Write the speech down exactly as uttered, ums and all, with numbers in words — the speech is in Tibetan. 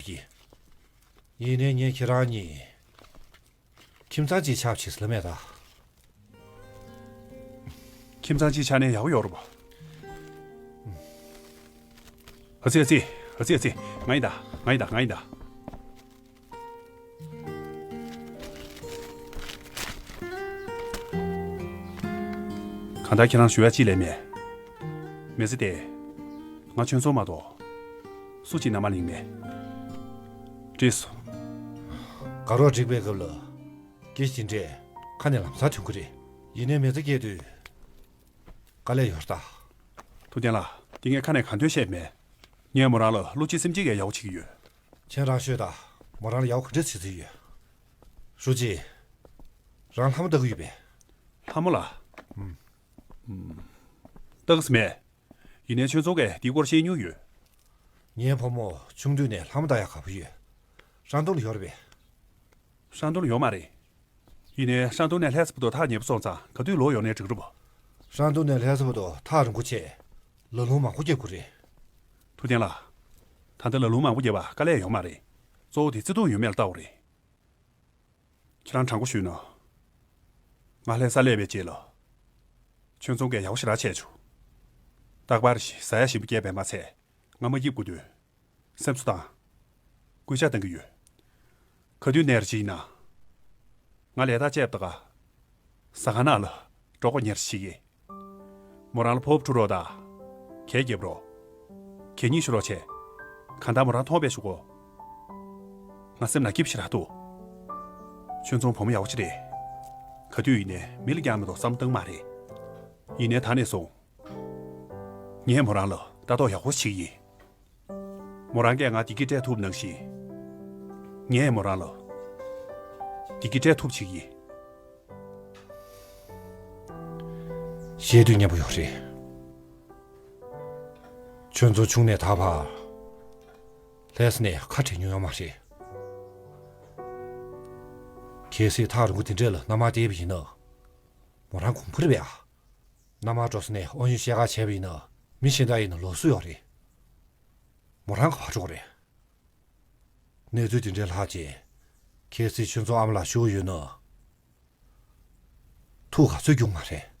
ཀྱི། ཡིན་ནའི་ངས་ཁྱེད་རང་གཉིས་ཁྱིམ་ཚང་གཅིག་ཆགས་བྱེད་ཟེར་ལབ་མེད་ད། ཁྱིམ་ཚང་གཅིག་ཆགས་ནས་ཡག་པོ་ཡོད་རེད་པ། ཨ་ཙི་ཨ་ཙི། ཨ་ཙི་ཨ་ཙི། ང་ཡིན་ད། ང་ཡིན་ད། ང་ཡིན་ད། གང་ལྟར་ཁྱེད་རང་ཞུ་ཡ་ཅི་ལས་མེད། མི་ཚེ་དེ། ང་ཆོས་ཚོགས་མ་གཏོགས། སུ་གཅིག་མནའ་མ་ལེན་མེད། འགྲིག་སོང་། དགའ་རོགས་འགྲིག་པའི་སྐབས་ལ། སྐད་ཆ་དེ་འདྲས་ཁ་ནས་ལམ་སང་ཐོན་གི་རེད། ཡིན་ནའི་མི་ཚེ་སྐྱེལ་དུས། དཀའ་ལས་ཡོད་ད། ཐུབ་བསྟན་ལགས། འདི་ངས་ཁ་ནས་གང་འདོད་བཤད་མེད། ངས་མོ་རང་ལ་བློ་གཅིག་སེམས་གཅིག་གིས་ཡག་པོ་བྱེད་ཀྱི་ཡོད། ཁྱེད་རང་ཤོད་ད། མོ་རང་ལ་ཡག་པོ་ག་འདྲས་བྱེད་རྩིས་ཡོད། ཧྲུའུ་ཅི། རང་ལྷ་མོ་ལྟ་གི་ཡོད་པས། ལྷ་མོ་ལ། ཨུམ། ཨུམ། ལྟ་གི་མེད། ཡིན་ནའི་ཆོས་ཚོགས་ཀྱིས་འདིའི་སྐོར་བཤད་མྱོང་ཡོད། ངའི་བུ་མོ་ཆུང་དུས་ནས་ལྷ་མོ་ལྟ་ཡག་དགའ་པོ་ཡོད། ཧྲན་ཏུང་ལ་ཡོད་རེད་པས། ཧྲན་ཏུང་ལ་ཡོད་མ་རེད། ཡིན་ནའི་ཧྲན་ཏུང་ནས་ལྷ་ས་བར་དུ་ཐག་ཉེ་པོ་སོང་ཙང་ག་དུས་ལོག་ཡོང་ནའི་འགྲིག་རེད་པ། ཧྲན་ཏུང་ནས་ལྷ་ས་བར་དུ་ཐག་རིང་པོ་བྱས། ལ་ལུང་མང་པོ་རྒྱབ་དགོས་རེད། ཐུབ་བསྟན་ལགས། ད་ལྟ་ལ་ལུང་མང་པོ་རྒྱབ་པ་དཀའ་ལས་ཡོད་མ་རེད། གཙོ་བོ་དེ་བརྩེ་དུང་ཡོད་མེད་ལ་ལྟ་བ་རེད། ཁྱེད་རང་དྲང་པོ་ཞུས་ན། ང་ལྷ་ས་སླེབས་པའི་རྗེས་ལ། ཆོས་ཚོགས་ཀྱིས་ཡག་པོ་ཞེ་དྲག་བྱས་བྱུང་། རྟག་པར་ཟ་ཡ་ཞིམ་པོ་བསྐྱལ་བས་མ་ཚད། ང་མ་སྐྱིད་དགོས་དུས། སེམས་གསོ་དང་། སྐུལ་ལྕག་གཏང་གི་ཡོད། ག་དུས་ནས་ཅིག་ཡིན་ན། ང་ལས་ཐག་བཅད་པ་དང་། ཟ་ཁང་ནང་ལ་འགྲོ་དགོས་ཉེར་ཞིག་ཡིན། མོ་རང་ལ་ཕོབ་ཁྲུ་རོགས་དང་། གད་རྒྱབ་རོགས། གད་སྙིགས་ཞུ་རོགས་བྱས། གང་ལྟར་མོ་རང་མཐོང་བས་ཞུ་གོ། ང་སེམས་ནང་སྐྱིད་པོ་ཞེ་དྲག་འདུག་ཆོས་ཚོགས་བུ་མོ་ཡག་པོ་ཅིག་རེད། ག་དུས་ཡིན་ནའི་མི་ལ་རྒྱག་མི་འདུག་བསམ་བློ་བཏང་མ་རེད། ཡིན་ནའི་ད་ནས་བཟུང་། ངས་མོ་རང་ལ་ལྟ་རྟོག་ཡག་པོ་བྱེད་ཀྱི་ཡིན། མོ་རང་གིས་ང་བདེ་སྐྱིད་སྤྲད་ཐུབ་ནང་བཞིན། ངས་མོ་རང་ལ་བདེ་སྐྱིད་སྤྲད་ཐུབ་བྱེད་ཀྱི་ཡིན། བཤད་དུས་སྙན་པོ་ཡོད་རེད། ཁྱོད་ཚོ་ཆུང་ནས་ད་བར་ལྷ་ས་ནས་ཁ་བྲལ་མྱོང་ཡོད་མ་རེད། གལ་སྲིད་ཐག་རིང་པོ་དེ་འདྲས་ལ་མནའ་མ་བསྡད་པ་ཡིན་ན། མོ་རང་གོམས་ཁུར་བས་ཨ། མནའ་མ་འགྲོ་ས་ནས་དབང་ཡོད་བཤད་ག་བྱས་པ་ཡིན་ན་མི་གཞན་དག་ཡིན་ན་ལོགས་སུ་ཡོད་རེད། མོ་རང་ག་པར་འགྲོ་གི་རེད། གནས་ཚུལ་དེ་འདྲའི་ལྷག་རྗེས། གལ་སྲིད་ཁྱོད་ཚོ་ཨ་མ་ལགས་ཤོར་ཡོད་ན། ཐུགས་ག་ཚོད་སྐྱོ་མ་རེད།